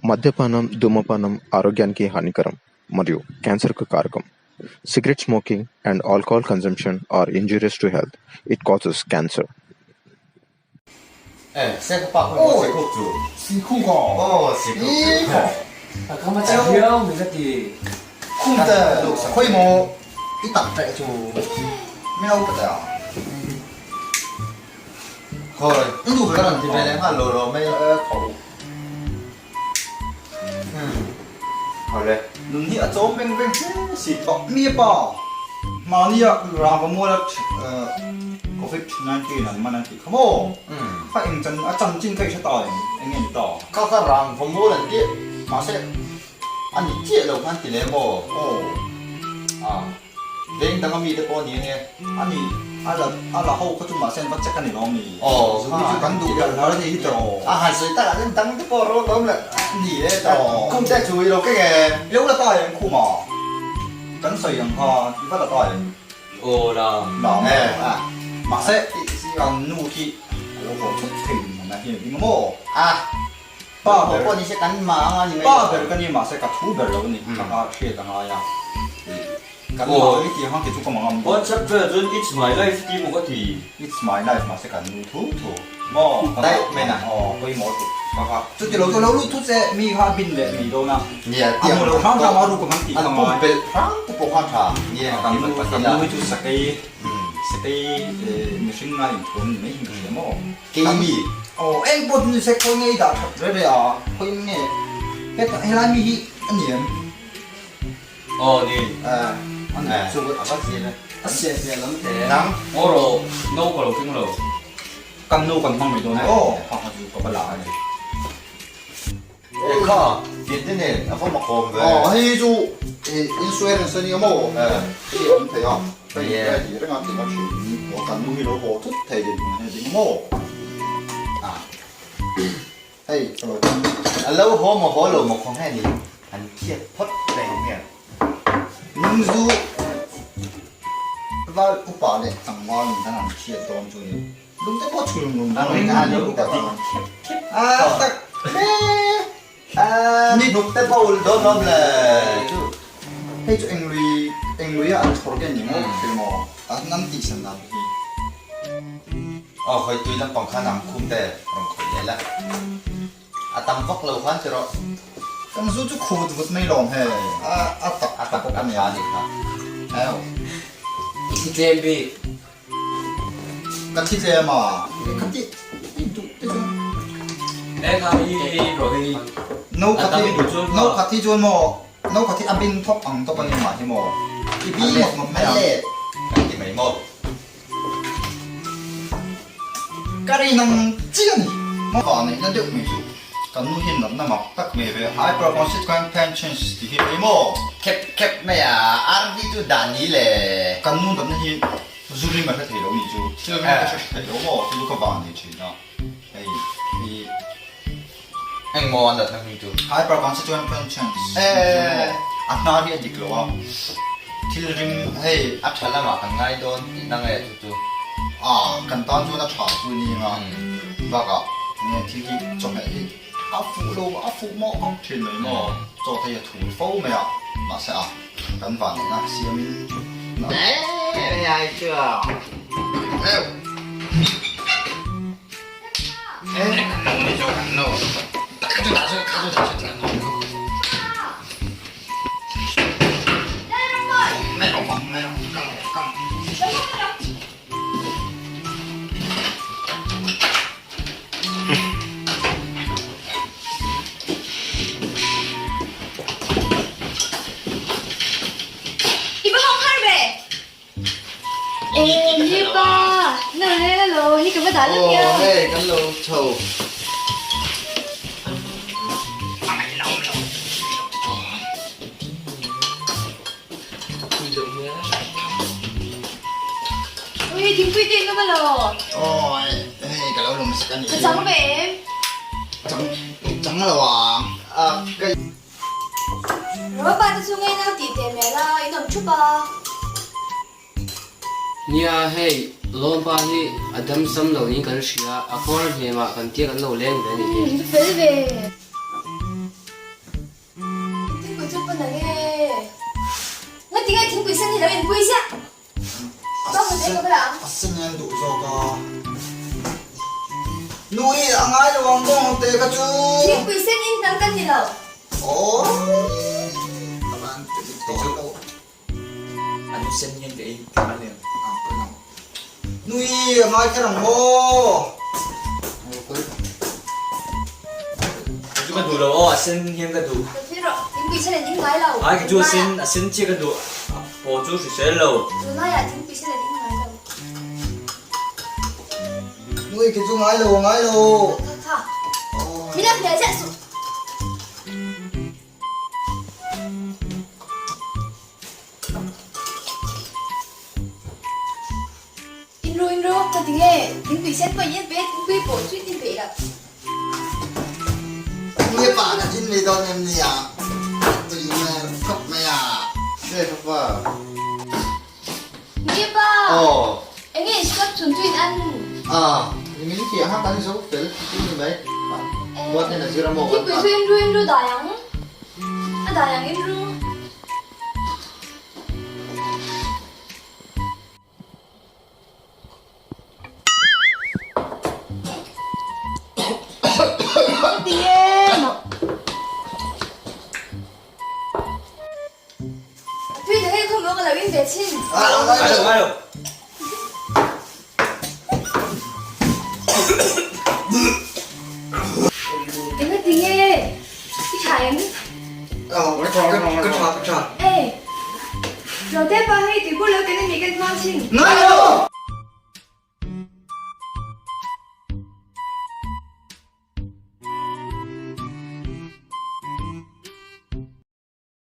మద్యపానం, ధూమపానం ఆరోగ్యానికి హానికరం మరియు క్యాన్సర్కు కారకం. Cigarette smoking and alcohol consumption are injurious to health. It causes cancer. Nun hi a chawm veng veng hle si tawh mi a pa. Mahni ah rangva mual a Covid 19 an man an tih kha maw? Kha eng chan a chanchin kha i hre ta em? Eng nge ni ta? Kha kha rangva mual an tih mahse a ni chiah lo khan ti le maw? Aw. Ah. Veng danga mite pawh ni ange. A ni, a la a la ho kha chu mahse an va check a ni lawm ni. Aw, Zu hi chu kan duh belh hlar a ni hi tawh. A han sawi takah chuan dang te pawh rawn awm leh ni e tawh. Khum te chu i lo keng em? I lo la ta em khum a? Kan sawi ang kha i va la ta em? Aw la. La e. Mahse kan nu khi a lo haw thut thei ang a hi a ding a maw? A. Pa ber pawh ni se kan mah anga ni mai Pa ber ka ni mahse ka thu ber lo a ni. Ka kha hriat a ngai a. Kan mah hi tih hang ti chu ka mangam bawk. WhatsApp vel chuan it's my life ti maw ka ti. It's my life mahse kan nu thu thu maw ka Daih mai na. Aw pawimawh tuk ka kha. Chuti lo chu lo lut thut se mi kha a bin leh mai dawn a. Nia A hmu lo hram hram a ruk ang tih An ka ngai. pumpelh hram te pawh kha tha. Nia Kan nu kan nu hi chu sakei sakei mihring ngai inthuam ni mai hi ka hria maw. Keimi. Aw eng pawh chu ni se khawi nge i dah that re re a khawi nge heta helai mi hi a ni em? Aw ni. A ni chu a va zir e. A siah hmel lam te. Nang. Ngaw rawh no ka lo keng lo. Kan no kan hmang mai dawn e aw ha ha chu ka va la a ni. E kha tin te nen a va makawm ve. Aw hei chu insurance a nia maw hei a awm thei a hei a ti reng a ti nga thin aw kan nu hi lo haw thut thei din hmun hi a ding maw a hei ka lo keng a lo haw maw haw lo maw khaw nge ni an khiat phawt reng hian. Lungzu val upa leh tlangval in khan an khiat dawn chu ni. Lungte pawh chhun ngun A dawn ring a lo ka ti khep khep a tak hle a hnuk te pawh ul dawn lawm le chu hei chu eng lui eng lui a an chhawr ke ni maw thil maw a nan tih san dan hi aw hawi tui lampang khan ang khum te rawn khawih leh la a tam vak lo khan ti rawh kan zu chu khut vut mai lawm he a a tak a tak a tha ni kha eo I thi tlem bik Ka thi tlem a, ka ti duh te chuan. E kha hi hi rawh hi. No khat hi no khat hi chuan maw no khat hi a bin thawk ang tawp a ni mah hi maw i bi ngawt ngawt mai ang. Kan ti mai maw. Ka rin ang chiah a ni. Maw vah neihna deuh mai chu kan nu hian natna mak tak mai ve hyper consequent pensions tih hi ei maw. Khep khep mai a, RV chu dah ni le. Kan nu natna hi Zu rim a hre thei lo nih chu, thil rim ka hre thei lo maw chu ka vang nei thin a, hei hi. Eng maw a natna hming chu? Hyper constituent conscience tih chu maw, a hnar hi a dik lo a, thil rim hei a tha lamah kan ngai dawn tihna nge chu chu? A, kan tan chuan a tha chu ni anga, bakah nge thil hi chawhmeh hi a fuh lo a fuh mawh mawh thin mai maw, chaw thei a thul fo mai a, mahse a. Kan van leh na siamin I va hawng har ve. E ni pa, na le lo hi ka va dah lak ya. Aw hei kan lo chho. Ui thingpui te ka va lo. Aw hei ka lo lawm sak a ni. Ka chang ve em? Chang chang lo ang. A ka. Rova te chu ngei nau tih teh mel a, in awm thup a. Nia hei. Lawmpa hi a dam sam lo niin kan hria, a kawr hnemah kan tia kan lo leng ve a nih hi. Umm fel ve. Thingpui chu pawn ang e. Ngati nge thingpui sen hi lo inpui ziah. A sen hian duh zawk a. Nu hi a ngai lo ang bawng te kha chu. Thingpui sen in hnam kan ni lo. Aww ka van ti tawh lo. A nu sen hian ka ei a lem. Nu hi a ngai kher ang maw. Chu ka duh lo aw a sen hian ka duh. Ka thil rawh thingpui sen an in ngai lo. Ai ka chu a sen a sen chiah ka duh. Aw chu hrisel lo. Tunlaiah thingpui sen an in ngai lo. Nui khi chu ngai lo ngai lo. Kha kha. Min la hmel chiah suh. In ru in ru ka ti nge thingpui sen pawh in en pe thingpui pawh chu in peih lo. Nge pa ka in mai dawn em nia tui hmel khawp mai a. Nge ka pa. Nge pa. Aw. Enge i stop chhun chu in an. A ni min fiah hak an zo fel ti ni mai. Buat nen a zir a maw kan pa. Thingpui chu in ru in ru dai ang. A dai ang in ru.